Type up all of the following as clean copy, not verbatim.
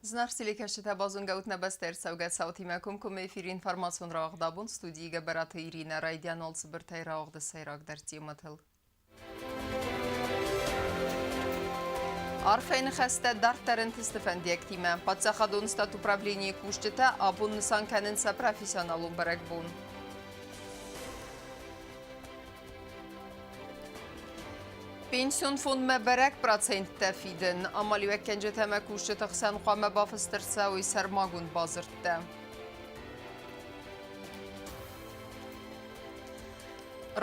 Зынаргъ телекӕсджытӕ, базонгӕ ут нӕ бӕстӕ ӕрцӕугӕ цаутимӕ комкоммӕ эфиры информацион рауагъд абон студийы Гӕбӕраты Иринӕ. Райдиан уал цыбыртӕй рауагъды сӕйрагдӕр темӕтыл. Арфӕйы ныхӕстӕ дарддӕр ӕнтысты фӕндиӕгтимӕ. Паддзахадон статуправленийы кусджытӕ абон нысан кӕнынц сӕ профессионалон бӕрӕгбон. Пенсион фондмӕ бӕрӕг проценттӕ фидын. Амалиуӕггӕнджытӕ ӕмӕ кусджыты хсӕн хъуамӕ бафыст ӕрцӕуой сӕрмагонд бадзырдтӕ.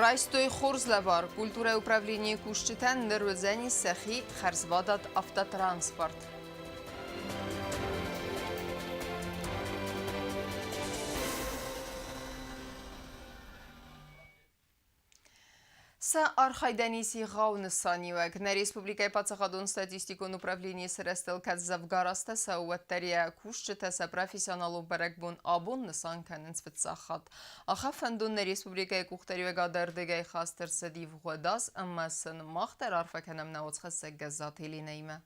Райстой хорз лӕвар. Культурӕйы управленийы кусджытӕн ныр уыдзӕни сӕхи хӕрзвадат автотранспорт. Сӕ архайдӕн ис егъау нысаниуӕг. Нӕ республикӕйы паддзахадон статистикон управленийы сырӕзтыл кӕд дзӕвгар азтӕ цӕуы, уӕддӕр йӕ кусджытӕ сӕ профессионалон бӕрӕгбон абон нысан кӕнынц фыццаг хатт. Ахӕм фӕндон нӕ республикӕйы къухдариуӕгады ӕрдыгӕй хаст ӕрцыд ивгъуыд аз ӕмӕ сын мах дӕр арфӕ кӕнӕм нӕ уацхӕссӕг Гӕззаты Еленӕимӕ.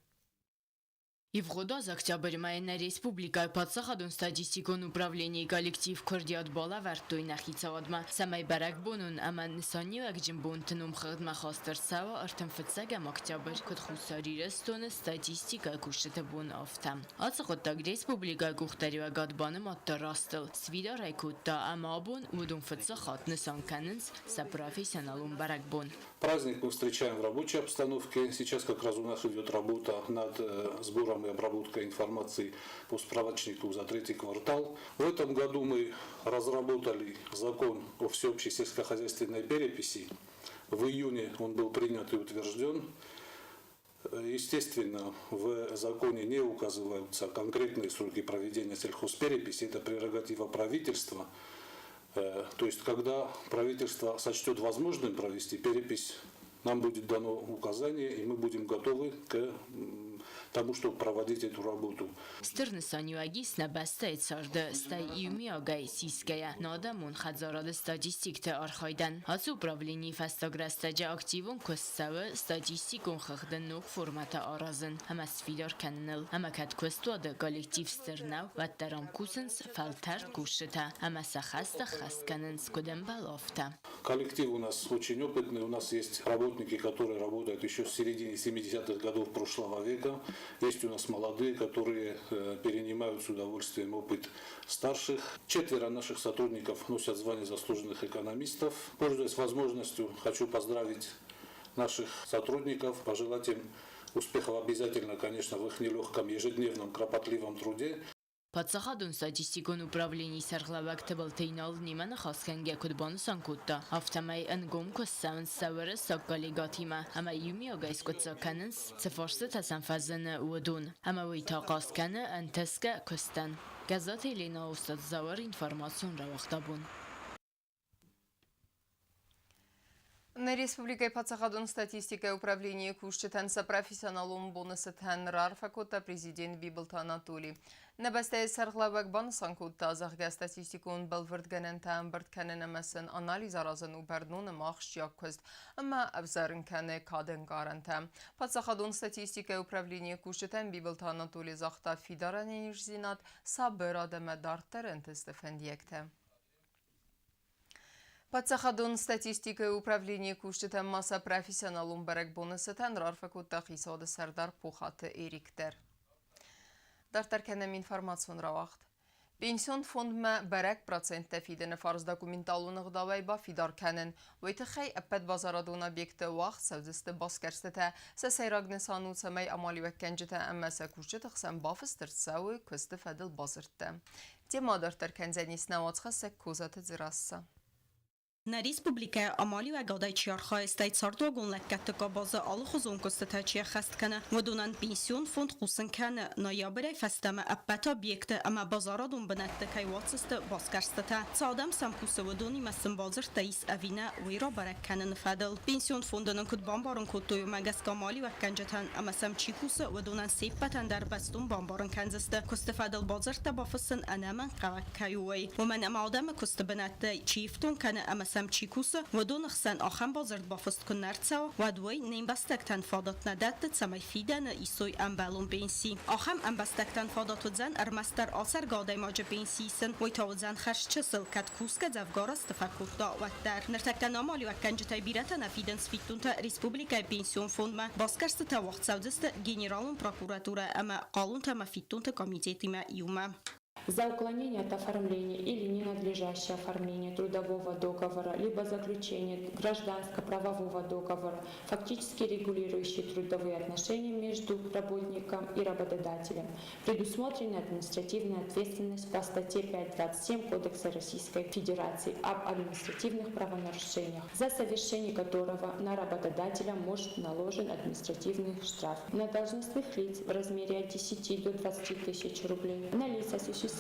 Ивгъуыд аз октябры мӕйы нӕ республикӕйы паддзахадон статистикон управленийы коллектив куырдиат балӕвӕрдтой нӕ хицауадмӕ, цӕмӕй бӕрӕгбонон ӕмӕ нысаниуӕгджын бонты номхыгъдмӕ хаст ӕрцӕуа 35 октябрь, куыд Хуссар Ирыстоны статистикӕйы кусджыты бон, афтӕ. Ацы хъуыддаг республикӕйы къухдариуӕгад банымадта растыл, сфидар ӕй кодта ӕмӕ абон уыдон фыццаг хатт нысан кӕнынц сӕ профессионалон бӕрӕгбон. Праздник мы встречаем в рабочей обстановке. Сейчас как раз у нас идет работа над сбором и обработкой информации по справочнику за третий квартал. В этом году мы разработали закон о всеобщей сельскохозяйственной переписи. В июне он был принят и утвержден. Естественно, в законе не указываются конкретные сроки проведения сельхозпереписи, это прерогатива правительства. То есть, когда правительство сочтет возможным провести перепись, нам будет дано указание, и мы будем готовы к тому, чтобы проводить эту работу. Стыр нысаниуӕг ис нӕ бӕстӕйы царды, стӕй иумиагӕй сисгӕйӕ, нӕ адӕмон хӕдзарады статистикты архайдӕн. Ацы управленийы фӕстаг рӕстӕджы активон куыст цӕуы статистикон хыгъды ног формӕтӕ аразын ӕмӕ сфидар кӕныныл. Ӕмӕ кӕд куыстуаты коллектив стыр нӕу, уӕддӕр ам кусынц фӕлтӕрд кусджытӕ ӕмӕ сӕ хӕстӕ ххӕст кӕнынц, куыд ӕмбӕлы, афтӕ. Коллектив у нас очень опытный. У нас есть работники, которые работают еще с середины 70-х годов прошлого века. Есть у нас молодые, которые перенимают с удовольствием опыт старших. Четверо наших сотрудников носят звание заслуженных экономистов. Пользуясь возможностью, хочу поздравить наших сотрудников, пожелать им успехов обязательно, конечно, в их нелегком ежедневном кропотливом труде. Паддзахадон статистикон управленийы сӕргълӕууӕг Тыбылты Инал немӕ ныхасгӕнгӕ куыд банысан кодта, афтӕмӕй ӕнгом куыст цӕуынц сӕ уӕрӕсаг коллегӕтимӕ ӕмӕ иумиагӕй скъуыддзаг кӕнынц, цы фарстытӕ сӕм фӕзыны, уыдон. Ӕмӕ уый та ахъаз кӕны ӕнтысгӕ куыстӕн. Гӕззаты Еленӕ Остъаты информацион рауагъдабон. Нӕ республикӕйы паддзахадон статистикӕйы управленийы кусджытӕн сӕ профессионалон боны цытӕн раарфӕ кодта президент Бибылты Анатоли. Нӕ бӕстӕйы сӕргълӕууӕг банысан кодта, зӕгъгӕ, статистикон бӕлвырдгӕнӕнтӕ ӕмбырд кӕнын ӕмӕ сын анализ аразын у бӕрнон ӕмӕ ахсджиаг куыст ӕмӕ ӕвзӕрын кӕны кадӕнкъарӕнтӕ. Паддзахадон статистикӕйы управленийы кусджытӕн Бибылты Анатоли загъта фидар ӕнӕниздзинад, сабырад ӕмӕ дарддӕр ӕнтысты фӕндиӕгтӕ. Паддзахадон статистикӕйы управленийы кусджытӕн ма сӕ профессионалон бӕрӕгбоны цытӕн раарфӕ кодта хицауады сӕрдар Пухаты Эрик дӕр. Дарддӕр кӕнӕм информацион рауагъд. Пенсион фондмӕ бӕрӕг проценттӕ фидыны фарс документалон ӕгъдауӕй бафидар кӕнын. Уый тыххӕй ӕппӕт базарадон объектты уагъд цӕудзысты басгӕрстытӕ. Сӕ сӕйраг нысан у, цӕмӕй амалиуӕггӕнджытӕ ӕмӕ сӕ кусджыты хсӕн бафыст ӕрцӕуой куысты фӕдыл бадзырдтӕ. Темӕ дарддӕр кӕндзӕнис нӕ уацхӕссӕг Козаты Дзерассӕ. Нӕ республикӕйы амалиуӕгадӕй чи архайы, стӕй цардуагон лӕггӕдты къабазы алыхуызон куыстытӕ чи ӕххӕст кӕны, уыдонӕн пенсион фонд хъусын кӕны, ноябрӕй фӕстӕмӕ ӕппӕт объектты ӕмӕ базарадон бынӕтты кӕй уадздзысты басгӕрстытӕ. Цы адӕм сӕм кусы, уыдонимӕ сын бадзырдтӕ ис ӕви нӕ, уый рабӕрӕг кӕныны фӕдыл. Пенсион фонды нын куыд бамбарын кодтой, уымӕ гӕсгӕ амалиуӕггӕнджытӕн ӕмӕ сӕм чи кусы, уыдонӕн се ппӕтӕн дӕр бӕстон бамбарын кӕндзысты, куысты фӕдыл бадзырдтӕ бафыссын ӕнӕмӕнгхъӕуӕг кӕй у, уый. Уымӕн ӕмӕ адӕмы куысты бынӕтты чи ифтонг кӕны ӕмӕ сӕ сӕм чи кусы, уыдоны хсӕн ахӕм бадзырд бафыст куы нӕ рцӕуа, уӕд уый не мбӕстӕгтӕн фадат нӕ дӕтты, цӕмӕй фидӕны исой ӕмбӕлон пенси. Ахӕм ӕмбӕстӕгтӕн фадат уыдзӕн ӕрмӕстдӕр ацӕргӕ адӕймаджы пенси исын, уый та уыдзӕн хӕрзчысыл, кӕд кусгӕ дзӕвгар азты фӕкодта, уӕддӕр. Ныртӕккӕ нӕ амалиуӕггӕнджытӕй бирӕтӕ нӕ фидынц фиддонтӕ республикӕйы пенсион фондмӕ, басгӕрстытӕ уагъд цӕудзысты Генералон прокуратурӕ ӕмӕ хъалонтӕ ӕмӕ фиддонты комитетимӕ иумӕ. За уклонение от оформления или ненадлежащее оформление трудового договора либо заключение гражданско-правового договора, фактически регулирующие трудовые отношения между работником и работодателем, предусмотрена административная ответственность по статье 5.27 Кодекса Российской Федерации об административных правонарушениях, за совершение которого на работодателя может наложен административный штраф. На должностных лиц в размере от 10 до 20 тысяч рублей, на лиц, осуществляющих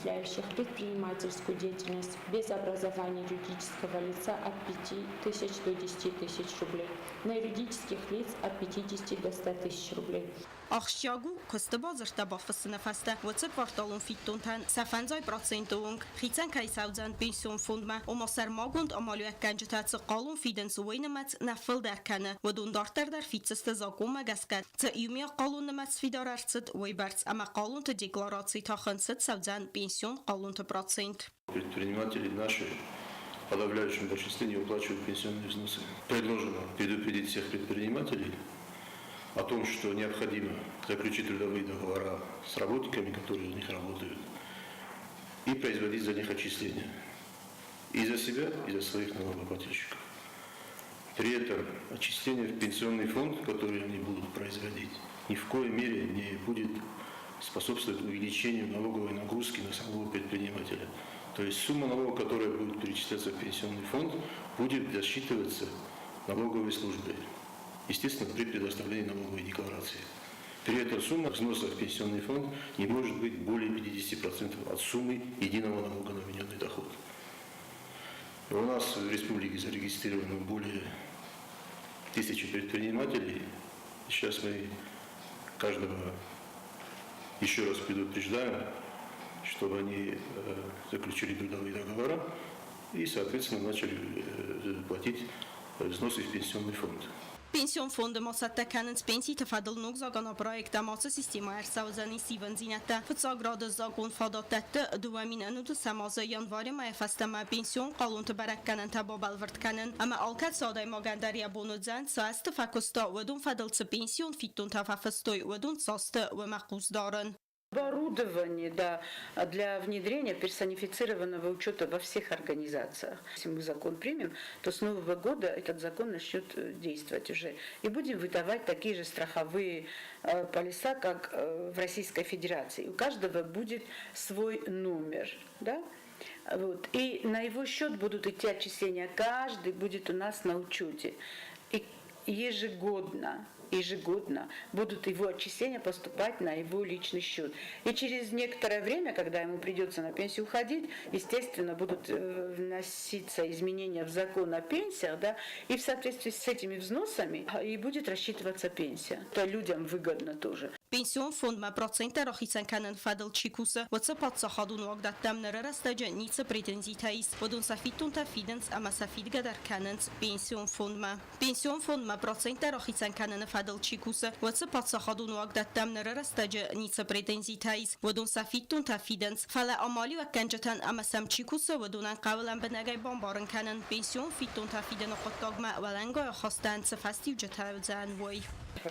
предпринимательскую деятельность без образования юридического лица от 5 тысяч до 10 тысяч рублей, на юридических лиц от 50 до 100 тысяч рублей. Ахсджиаг у, куысты бадзырдтӕ бафыссыны фӕстӕ уыцы кварталон фиддонтӕн сӕ фӕндзай проценты онг хицӕн кӕй цӕудзӕн пенсион фондмӕ, ома сӕрмагонд амалиуӕггӕнджытӕ цы хъалон фидынц, уый нымӕц нӕ фылдӕр кӕны, уыдон дарддӕр дӕр фиддзысты закъонмӕ гӕсгӕ цы иумиаг хъалон нымӕц фидар ӕрцыд, уыйбӕрц ӕмӕ хъалонты декларацийы та хынцыд цӕудзӕн пенсион хъалонты процент. Предприниматели наши в подавляющем большинстве не уплачивают пенсионные взносы. Предложено предупредить всех предпринимателей о том, что необходимо заключить трудовые договора с работниками, которые у них работают, и производить за них отчисления. И за себя, и за своих налогоплательщиков. При этом отчисления в пенсионный фонд, который они будут производить, ни в коей мере не будет способствовать увеличению налоговой нагрузки на самого предпринимателя. То есть сумма налога, которая будет перечисляться в пенсионный фонд, будет засчитываться налоговой службой. Естественно, при предоставлении налоговой декларации. При этом сумма взноса в пенсионный фонд не может быть более 50% от суммы единого налога на вмененный доход. У нас в республике зарегистрировано более 1000 предпринимателей. Сейчас мы каждого еще раз предупреждаем, чтобы они заключили трудовые договора и, соответственно, начали платить взносы в пенсионный фонд. Пенсион фонды ма цӕттӕ кӕнынц пенситы фӕдыл ног законопроект ӕмӕ ацы системӕйы ӕрцӕудзӕнис ивындзинӕдтӕ. Фыццаг рады закъон фадат дӕтты 2019 азы январы мӕйӕ фӕстӕмӕ пенсион хъалонты бӕрӕггӕнӕнтӕ бабӕлвырд кӕнын ӕмӕ алкӕцы адӕймагӕн дӕр йӕ бон уыдзӕн, цы азты фӕкуыста, уыдон фӕдыл цы пенсион фиддонтӕ фӕфыстой, уыдон цасты, уымӕ хъус дарын. Оборудование, да, для внедрения персонифицированного учета во всех организациях. Если мы закон примем, то с Нового года этот закон начнет действовать уже. И будем выдавать такие же страховые полиса, как в Российской Федерации. У каждого будет свой номер. Да? Вот. И на его счет будут идти отчисления. Каждый будет у нас на учете. И ежегодно будут его отчисления поступать на его личный счет. И через некоторое время, когда ему придется на пенсию уходить, естественно, будут вноситься изменения в закон о пенсиях, да, и в соответствии с этими взносами и будет рассчитываться пенсия. Это людям выгодно тоже. Пенсион фондмӕ проценттӕ рахицӕн кӕнын фӕдыл чи кусы, уыцы паддзахадон уагдӕттӕм ныры рӕстӕджы ницы претензитӕ ис. Уыдон сӕ фиддонтӕ фидынц ӕмӕ сӕ фидгӕ дӕр кӕнынц пенсион фондмӕ. Пенсион фондмӕ проценттӕ рахицӕн кӕныны фӕдыл чи кусы, уыцы паддзахадон уагдӕттӕм ныры рӕстӕджы ницы претензитӕ ис. Уыдон сӕ фиддонтӕ фидынц, фӕлӕ амалиуӕггӕнджытӕн ӕмӕ сӕм чи кусы, уыдонӕн хъӕуы лӕмбынӕгӕй бамбарын кӕнын, пенсион фиддонтӕ фидыны хъуыддагмӕ уӕлӕнгай ахастӕн цы фӕстиуджытӕ уыдзӕн, уый.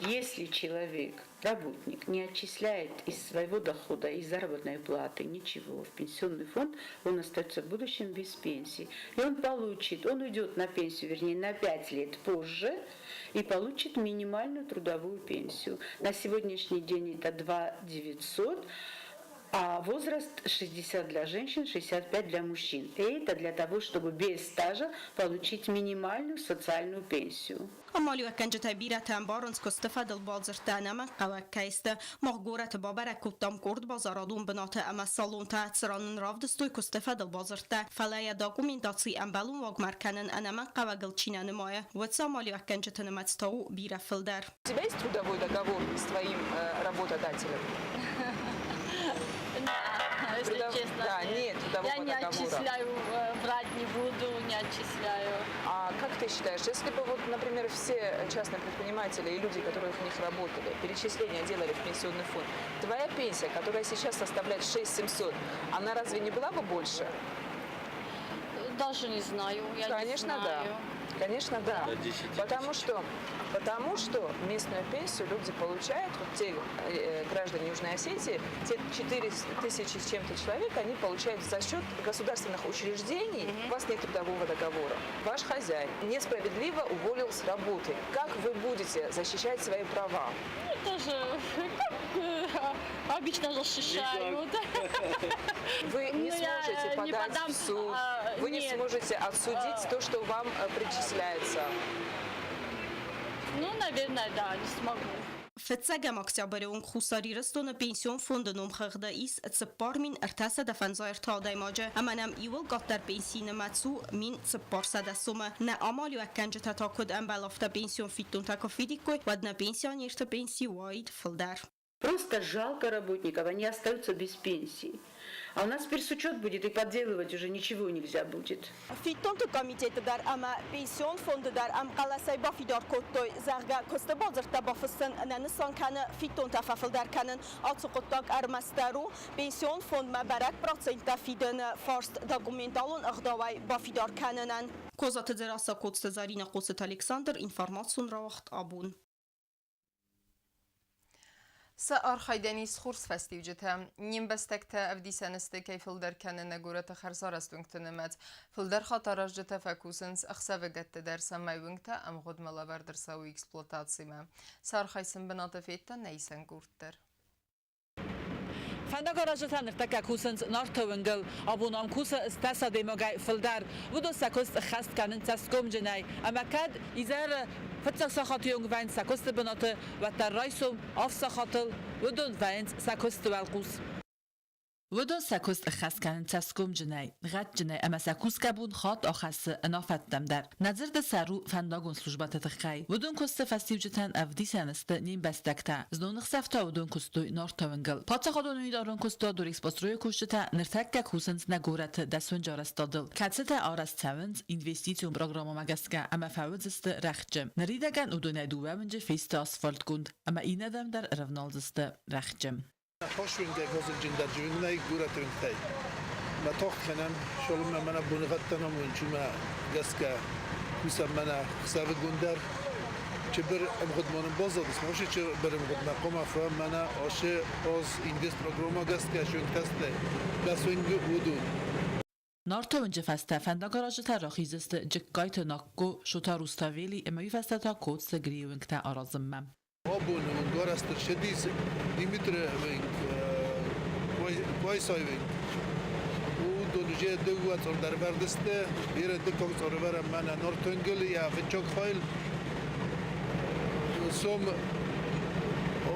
Если человек, работник, не отчисляет из своего дохода, из заработной платы ничего в пенсионный фонд, он остается в будущем без пенсии. И он получит, он уйдет на пенсию, вернее, на 5 лет позже и получит минимальную трудовую пенсию. На сегодняшний день это 2 900, а возраст 60 для женщин, 65 для мужчин. И это для того, чтобы без стажа получить минимальную социальную пенсию. Амалиуӕггӕнджытӕй бирӕтӕ ӕмбарынц, куысты фӕдыл бадзырдтӕ ӕнӕмӕнгхъӕуӕг кӕй сты. Мах горӕты бабӕрӕг кодтам къорд базарадон бынаты ӕмӕ салонтӕ, цыран нын равдыстой куысты фӕдыл бадзырдтӕ, фӕлӕ йӕ документаци ӕмбӕлон уагмӕ ӕркӕнын ӕнӕмӕнгхъӕуӕгыл чи нӕ нымайы, уыцы амалиуӕггӕнджыты нымӕц та у бирӕ фылдӕр. У тебя есть трудовой договор с твоим работодателем? если честно. Да, нет трудового Я не договора. отчисляю, врать не буду, не отчисляю. А как ты считаешь, если бы, вот, например, все частные предприниматели и люди, которые в них работали, перечисления делали в пенсионный фонд, твоя пенсия, которая сейчас составляет 6 700, она разве не была бы больше? Даже не знаю, я Конечно, не знаю. да. Конечно, да. Потому что местную пенсию люди получают, вот те граждане Южной Осетии, те 4 тысячи с чем-то человек, они получают за счет государственных учреждений. У вас нет трудового договора. Ваш хозяин несправедливо уволил с работы. Как вы будете защищать свои права? Это же как обычно защищают. Вы не Ну, я, сможете не подать подам, в суд, вы не нет. сможете отсудить то, что вам причисляется. Ну, наверное, да, не смогу. Фыццӕгӕм октябры онг Хуссар Ирыстоны пенсион фонды номхыгъды ис 4353 адӕймаджы ӕмӕ нӕм иууыл къаддӕр пенсийы нымӕц у 1400 сомы. Нӕ амалиуӕггӕнджытӕ та куыд ӕмбӕлы, афтӕ пенсион фиддонтӕ куы фидиккой, уӕд нӕ пенсионерты пенси уаид фылдӕр. Просто жалко работников, они остаются без пенсии. А у нас теперь учет будет, и подделывать уже ничего нельзя будет. Фиддонты комитеты дӕр ӕмӕ пенсион фонды дӕр ӕмхъӕлӕсӕй бафидар кодтой, зӕгъгӕ, куысты бадзырдтӕ бафыссын нӕ нысан кӕны фиддонтӕ фӕфылдӕр кӕнын. Ацы хъуыддаг ӕрмӕстдӕр у пенсион фондмӕ бӕрӕг проценттӕ фидыны фарст документалон ӕгъдауӕй бафидар кӕнынӕн. Козаты Дзерассӕ, Коцты Заринӕ, Хъоцыты Александр, информацион рауагъд «Абон». Сӕ архайдӕн ис хорз фӕстиуджытӕ. Не мбӕстӕгтӕ ӕвдисӕн сты, кӕй фылдӕр кӕны нӕ горӕты хӕрзарӕзт уынгты нымӕц. Фылдӕр хатт аразджытӕ фӕкусынц ӕхсӕвыгӕтты дӕр, цӕмӕй уынгтӕ ӕмгъуыдмӕ лӕвӕрд ӕрцӕуой эксплуатацимӕ. Сӕ архайд сын бынаты федта нӕ исӕн къорд дӕр. Фӕндагаразджытӕ ныртӕккӕ кусынц Нарты уынгыл. Абон ам кусы 80 адӕймагӕй фылдӕр. Уыдон сӕ куыст ӕххӕст кӕнынц цӕсгомджынӕй. Ӕмӕ кӕд изӕры фыццаг сахаты онг вӕййынц сӕ куысты бынаты, уӕддӕр райсом 7 сахатыл уыдон вӕййынц сӕ куысты уӕлхъус. Уыдон сӕ куыст ӕххӕст кӕнынц цӕсгомджынӕй, гъӕдджынӕй ӕмӕ сӕ кусгӕ бон хатт ахӕссы ӕнафӕттӕм дӕр. Нӕ дзырды сӕр у фӕндагон службӕты тыххӕй. Уыдон куысты фӕстиуджытӕн ӕвдисӕн сты не мбӕстӕгтӕ. Знон ӕхсӕв та уыдон куыстой Нарты уынгыл. Паддзахадон унитарон куыстуат Дорэкспострой-ы кусджытӕ ныртӕккӕ кусынц нӕ горӕты 10 уынджы арӕзтадыл, кӕцытӕ арӕзт цӕуынц инвестицион программӕмӕ гӕсгӕ ӕмӕ фӕуыдзысты рӕхджы. Ныридӕгӕн уыдонӕй дыууӕ уынджы фесты асфальтгонд ӕмӕ иннӕтӕм дӕр ӕрӕвналдзысты рӕхджы. Хос уынгӕй вазыгджындӕр уынгӕй горӕты уынгтӕй. Мӕ тагъд кӕнӕм, цалынмӕ мӕнӕ боныгъӕдтӕ нӕм уынчумӕ гӕсгӕ кусӕм мӕнӕ ӕхсӕвыгон дӕр. Цыбыр ӕмгъуыдмӕ нын баззадис, ма цыбыр ӕмгъуыдмӕ хъуамӕ фӕуӕм мӕнӕ ацы аз инвестпрограммӕ гӕсгӕ цы уынгтӕ 10 уынгы уыдон. Нарты уынджы фӕстӕ фӕндагаразджытӕ рахиздзысты Джыккайты Накко, Шота Руставели ӕмӕ уый фӕстӕ та Коцты Грийы уынгтӕ аразынмӕ. Абон уынг арӕзт ӕрцыдис Димитры уынг, Къуайсайы уынг. Уыдон уже дыууӕ цъор дӕр вӕрд сты, бирӕ дыккаг цъор ӕвӕрӕм мӕнӕ Нарты уынгыл йӕ фыццаг хайыл. Сом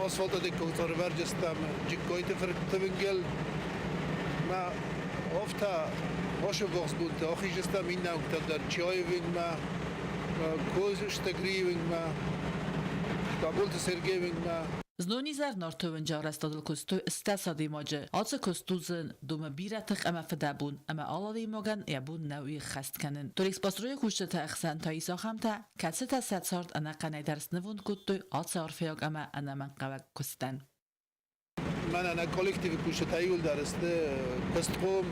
асфальты дыккаг цъор ӕвӕрдзыстӕм Джыккайты фырты уынгыл. Мӕ афтӕ ацы ввахс бонты ахиздзыстӕм иннӕ уынгтӕм дӕр Чиайы уынгмӕ, Козты Грийы уынгмӕ, Таболты Сергейы уынгмӕ. Знон изӕр Нарты уынджы арӕзтадыл куыстой 80 адӕймаджы. Ацы куыст у зын, домы бирӕ тых ӕмӕ фыдӕбон, ӕмӕ алы адӕймагӕн йӕ бон нӕу ӕххӕст кӕнын. Дорэкспострой-ы кусджыты ӕхсӕн та ис ахӕмтӕ, кӕцытӕ сӕ цард ӕнӕхъӕнӕй дӕр снывонд кодтой ацы арфӕйаг ӕмӕ ӕнӕмӕнгхъӕуӕг куыстӕн. Мӕнӕ нӕ коллективы кусджытӕ иууылдӕр сты куыстхъом,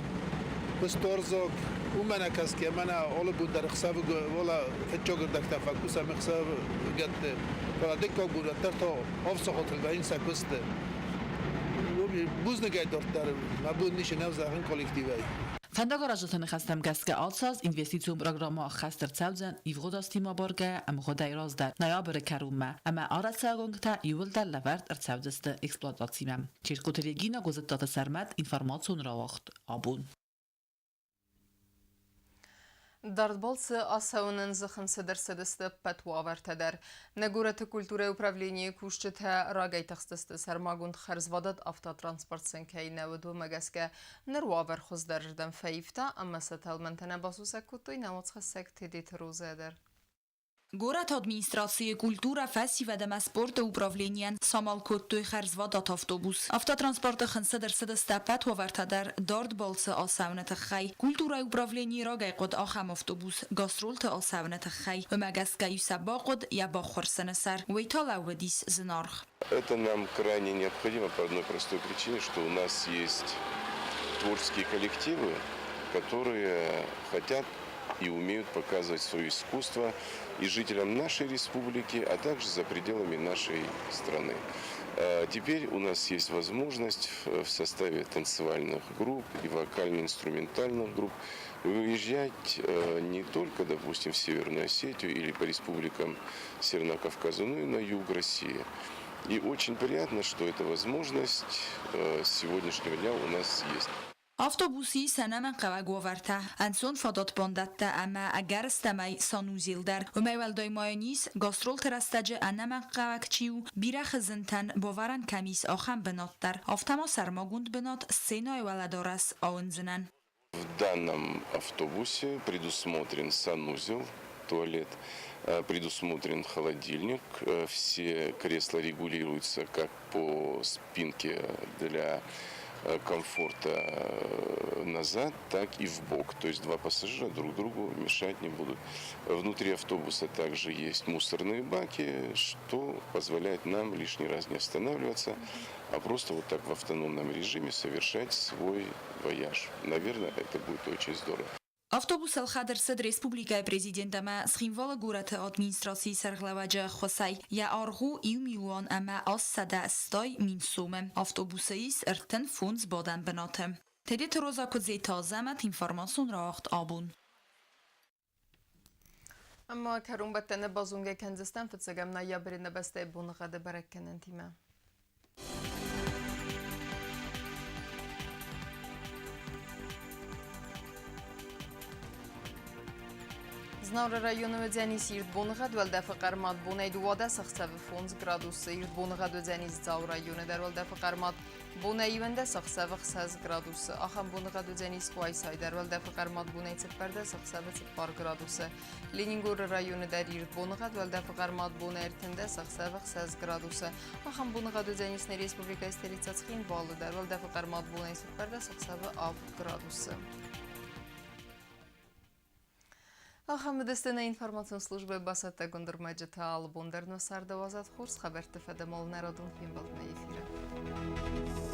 куыстуарзаг. Уымӕ нӕ кӕсгӕ, мӕнӕ алы бон дӕр ӕхсӕвы уӕлӕ фыццаг ӕрдӕгтӕ фӕкусӕм ӕхсӕвыгӕтты. Фӕлӕ дыккаг бон уӕддӕр та 7 сахатыл вӕййынц сӕ куысты. Бузныгӕй дарддӕр мӕ бон ницы нӕу зӕгъын коллективӕй. Фӕндагаразджыты ныхӕстӕм гӕсгӕ ацы аз инвестицион программӕ ӕххӕст ӕрцӕудзӕн ивгъуыд азтимӕ абаргӕйӕ ӕмгъуыдӕй раздӕр, ноябры кӕронмӕ, ӕмӕ арӕзтцӕуӕг уынгтӕ иууылдӕр лӕвӕрд ӕрцӕудзысты эксплуатацимӕ. Чиркъоты Регина, Гуызыттаты Сӕрмӕт, информацион рауагъд «Абон». Дард балцы ацӕуынӕн дзы хынцыд ӕрцыдысты ӕппӕт уавӕртӕ дӕр. Нӕ горӕты культурӕйы управленийы кусджытӕ рагӕй тыхстысты сӕрмагонд хӕрзвадат автотранспорт сын кӕй нӕ уыд, уымӕ гӕсгӕ ныр уавӕр хуыздӕрырдӕм фӕивта ӕмӕ сӕ тӕлмӕнтӕ нӕ басусӕг кодтой нӕ уацхӕссӕг Тедеты Розӕ дӕр. Горӕты администрацийы культурӕ, фӕсивӕд ӕмӕ спорты управленийӕн самал кодтой хӕрзвадат автобус. Автотранспорты хынцыд ӕрцыдысты ӕппӕт уавӕртӕ дӕр дард балцы ацӕуыны тыххӕй. Культурӕйы управленийы рагӕй хъуыд ахӕм автобус гастролты ацӕуыны тыххӕй. Уымӕ гӕсгӕ-иу сӕ бахъуыд йӕ баххуырсыны сӕр. Уый та лӕууыдис зынаргъ. Это нам крайне необходимо по одной простой причине, что у нас есть творческие коллективы, которые хотят и умеют показывать свое искусство и жителям нашей республики, а также за пределами нашей страны. Теперь у нас есть возможность в составе танцевальных групп и вокально-инструментальных групп выезжать не только, допустим, в Северную Осетию или по республикам Северного Кавказа, но и на юг России. И очень приятно, что эта возможность с сегодняшнего дня у нас есть. Автобусы ис ӕнӕмӕнгхъӕуӕг уавӕртӕ, ӕнцон фадат бандӕттӕ ӕмӕ, ӕгӕрыстӕмӕй, санузел дӕр. Уымӕй уӕлдай ма йын ис, гастролты рӕстӕджы ӕнӕмӕнгхъӕуӕг чи у, бирӕ хызынтӕн бавӕрӕн кӕм ис, ахӕм бынат дӕр. Афтӕ ма сӕрмагонд бынат сценӕйы уӕлӕдарӕс ауындзынӕн. В данном автобусе предусмотрен санузел, туалет, предусмотрен холодильник, все кресла регулируются как по спинке для комфорта назад, так и в бок. То есть два пассажира друг другу мешать не будут. Внутри автобуса также есть мусорные баки, что позволяет нам лишний раз не останавливаться, а просто вот так в автономном режиме совершать свой вояж. Наверное, это будет очень здорово. Автобус ӕлхӕд ӕрцыд республикӕйы президент ӕмӕ Цхинвалы горӕты администрацийы сӕргълӕууӕджы ӕххуысӕй. Йӕ аргъ у иу милуан ӕмӕ 880 000 сомы. Автобусы ис 35 бадӕн бынаты. Тедеты Роза Куыдзеты Азӕмӕт, информацион рауагъд Абон. Ӕмӕ кӕронбӕттӕны базонгӕ кӕндзыстӕм фыццӕгӕм ноябры нӕ бӕстӕйы боныгъӕды бӕрӕггӕнӕнтимӕ. Знауыры районы уыдзӕнис ирд боныгъӕд, уӕлдӕфы хъӕрмад бонӕй 12 ӕхсӕвы 5 градусы. Ирд боныгъӕд уыдзӕнис Дзауы районы дӕр, уӕлдӕфы хъӕрмад бонӕй 11 ӕхсӕвы 6 градусы. Ахӕм боныгъӕд уыдзӕнис Къуайсайы дӕр, уӕлдӕфы хъӕрмад бонӕй 14 ӕхсӕвы 4 градусы. Ленингоры районы дӕр ирд боныгъӕд, уӕлдӕфы хъӕрмад бонӕй 13 ӕхсӕвы 6 градусы. Ахӕм боныгъӕд уыдзӕнис нӕ республикӕйы столицӕ Цхинвалы дӕр, уӕлдӕфы хъӕрмад бонӕй 14 ӕхсӕвы 7 градусы. Ахӕм уыдысты нӕ информацион службӕйы бацӕттӕгонд ӕрмӕджытӕ. Алы бон дӕр нӕ царды уадзӕд хорз хабӕртты фӕдыл нӕ радон фембӕлдмӕ эфиры.